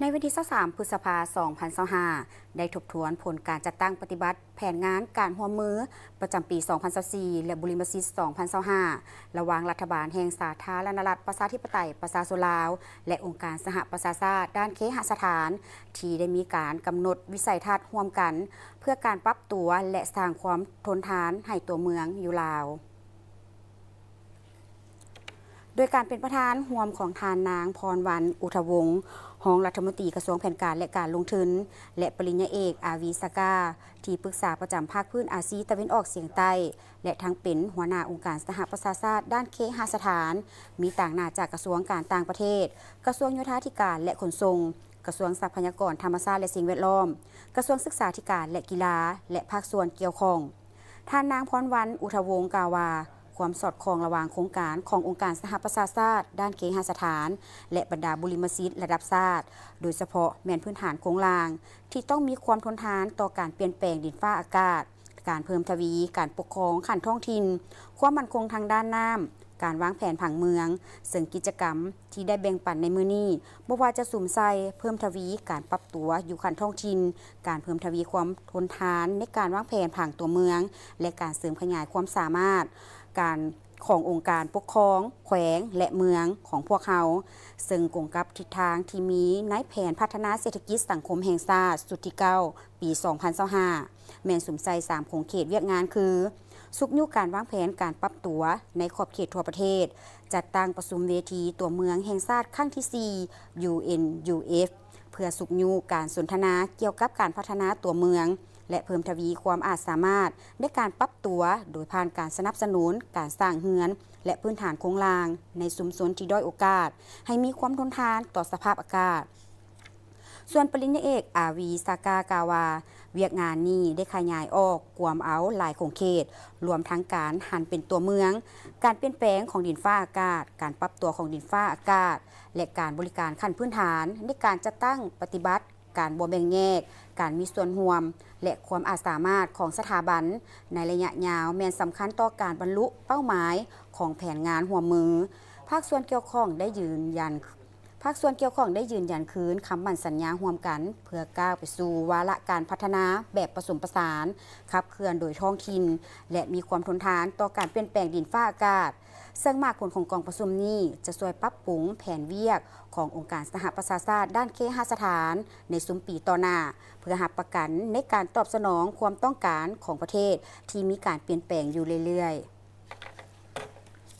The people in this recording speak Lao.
ໃນວັນທີຊາວສາມ ພຶດສະພາ ສອງພັນຊາວຫ້າ ໄດ້ທົບທວນຜົນການຈັດຕັ້ງປະຕິບັດແຜນງານການຮ່ວມມືປະຈຳປີ ສອງພັນຊາວສີ່ ແລະ ບຸລິມະສິດ ສອງພັນຊາວຫ້າ ລະຫວ່າງລັດຖະບານແຫ່ງສາທາລະນະລັດ ປະຊາທິປະໄຕ ປະຊາຊົນລາວ ແລະ ອົງການສະຫະປະຊາຊາດ ດ້ານເຄຫະສະຖານ ທີ່ໄດ້ມີການກຳນົດວິໄສທັດຮ່ວມກັນ ເພື່ອການປັບຕົວ ແລະ ສ້າງຄວາມທົນທານໃຫ້ຕົວເມືອງຢູ່ລາວ. ໂດຍການເປັນປະທານຮ່ວມຂອງທ່ານນາງ ພອນວັນ ອຸທະວົງ ຮອງລັດຖະມົນຕີກະຊວງແຜນການ ແລະ ການລົງທຶນ ແລະ ປະລິນຍາເອກ ອາວີ ຊາກາ ທີ່ປຶກສາປະຈຳພາກພື້ນອາຊີຕາເວັນອອກສຽງໃຕ້ ແລະ ທັງເປັນຫົວໜ້າອົງການສະຫະປະຊາຊາດດ້ານເຄຫະສະຖານ, ມີຕາງໜ້າຈາກກະຊວງການຕ່າງປະເທດ, ກະຊວງໂຍທາທິການ ແລະ ຂົນສົ່ງ, ກະຊວງຊັບພະຍາກອນທຳມະຊາດ ແລະ ສິ່ງແວດລ້ອມ, ກະຊວງສຶກສາທິການ ແລະ ກິລາ ແລະ ພາກສ່ວນກ່ຽວຂ້ອງ. ທ່ານນາງ ພອນວັນ ອຸທະວົງ ກ່າວວ່າ ຄວາມສອດຄ່ອງລະຫວ່າງໂຄງການຂອງອົງການສະຫະປະຊາຊາດດ້ານເຄຫະສະຖານ ແລະ ບັນດາບຸລິມະສິດລະດັບຊາດ, ໂດຍສະເພາະແມ່ນພື້ນຖານໂຄງລ່າງ ທີ່ຕ້ອງມີຄວາມທົນທານຕໍ່ການປ່ຽນແປງດິນຟ້າອາກາດ, ການເພີ່ມທະວີການປົກຄອງຂັ້ນທ້ອງຖິ່ນ, ຄວາມໝັ້ນຄົງທາງດ້ານນ້ຳ, ການວາງແຜນຜັງເມືອງ, ເຊິ່ງກິດຈະກຳ ທີ່ໄດ້ແບ່ງປັນໃນມື້ນີ້ ບໍ່ວ່າຈະສຸມໃສ່ເພີ່ມທະວີການປັບຕົວຢູ່ຂັ້ນທ້ອງຖິ່ນ, ການເພີ່ມທະວີຄວາມທົນທານໃນການວາງແຜນຜັງຕົວເມືອງ ແລະ ການເສີມຂະຫຍາຍຄວາມສາມາດການຂອງອົງການປົກຄອງແຂວງ ແລະ ເມືອງຂອງພວກເຮົາ, ເຊິ່ງກົງກັບທິດທາງທີ່ມີໃນແຜນພັດທະນາເສດຖະກິດສັງຄົມແຫ່ງຊາດຊຸດທີເກົ້າ ປີສອງພັນຊາວຫ້າ ແມ່ນສຸມໃສ່ສາມຂົງເຂດວຽກງານຄື ຊຸກຍູ້ການວາງແຜນການປັບຕົວໃນຂອບເຂດທົ່ວປະເທດ, ຈັດຕັ້ງປະຊຸມເວທີຕົວເມືອງແຫ່ງຊາດຄັ້ງທີສີ່ ຢູເອັນຢູເອັຟ ເພື່ອຊຸກຍູ້ການສົນທະນາກ່ຽວກັບການພັດທະນາຕົວເມືອງ ແລະ ເພີ່ມທະວີຄວາມອາດສາມາດໃນການປັບຕົວ ໂດຍຜ່ານການສະໜັບສະໜູນການສ້າງເຮືອນ ແລະ ພື້ນຖານໂຄງລ່າງໃນຊຸມຊົນທີ່ດ້ອຍໂອກາດ ໃຫ້ມີຄວາມທົນທານຕໍ່ສະພາບອາກາດ. ສ່ວນປະລິນຍາເອກ ອາວີ ຊາກາ ກ່າວວ່າ ວຽກງານນີ້ໄດ້ຂະຫຍາຍອອກກວມເອົາຫຼາຍຂົງເຂດ, ລວມທັງການຫັນເປັນຕົວເມືອງ, ການປ່ຽນແປງຂອງດິນຟ້າອາກາດ, ການປັບຕົວຂອງດິນຟ້າອາກາດ ແລະ ການບໍລິການຂັ້ນພື້ນຖານ ໃນການຈັດຕັ້ງປະຕິບັດການບໍ່ແບ່ງແຍກ, ການມີສ່ວນຮ່ວມ ແລະ ຄວາມອາດສາມາດຂອງສະຖາບັນໃນໄລຍະຍາວ ແມ່ນສຳຄັນຕໍ່ການບັນລຸເປົ້າໝາຍຂອງແຜນງານຮ່ວມມື. ພາກສ່ວນກ່ຽວຂ້ອງໄດ້ຢືນຢັນ ພາກສ່ວນກ່ຽວຂ້ອງໄດ້ຢືນຢັນຄືນຄຳໝັ້ນສັນຍາຮ່ວມກັນ ເພື່ອກ້າວໄປສູ່ວາລະການພັດທະນາແບບປະສົມປະສານ, ຂັບເຄື່ອນໂດຍທ້ອງຖິ່ນ ແລະ ມີຄວາມທົນທານຕໍ່ການປ່ຽນແປງດິນຟ້າອາກາດ, ເຊິ່ງໝາກຜົນຂອງກອງປະຊຸມນີ້ຈະຊ່ວຍປັບປຸງແຜນວຽກຂອງອົງການສະຫະປະຊາຊາດດ້ານເຄຫະສະຖານໃນຊຸມປີຕໍ່ໜ້າ ເພື່ອຮັບປະກັນໃນການຕອບສະໜອງຄວາມຕ້ອງການຂອງປະເທດທີ່ມີການປ່ຽນແປງຢູ່ເລື້ອຍໆ.